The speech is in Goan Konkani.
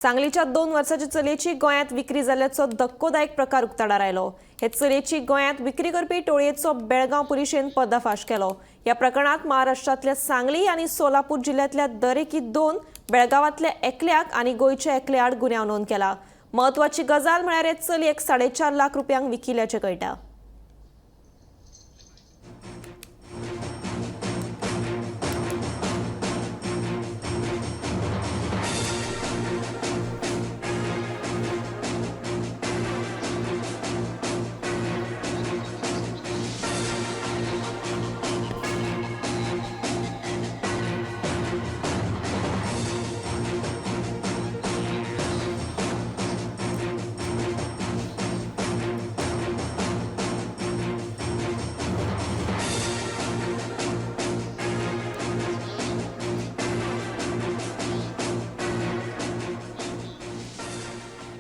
सांगलीच्या 2 वर्सांच्या चलयेची गोंयांत विक्री जाल्ल्याचो धक्कोदायक प्रकार उक्ताडार आयलो. हे चलयेची गोंयांत विक्री करपी टोळयेचो बेळगांव पुलिशेन पर्दाफाश केलो. ह्या प्रकरणात महाराष्ट्रांतल्या सांगली आनी सोलापूर जिल्ह्यांतल्या दरेकी 2, बेळगांवांतल्या एकल्याक आनी गोंयच्या एकले आड गुन्यांव नोंद केला. म्हत्वाची गजाल म्हळ्यार हे चलयेक 4.5 लाख रुपयांक विकिल्ल्याचें कळटा.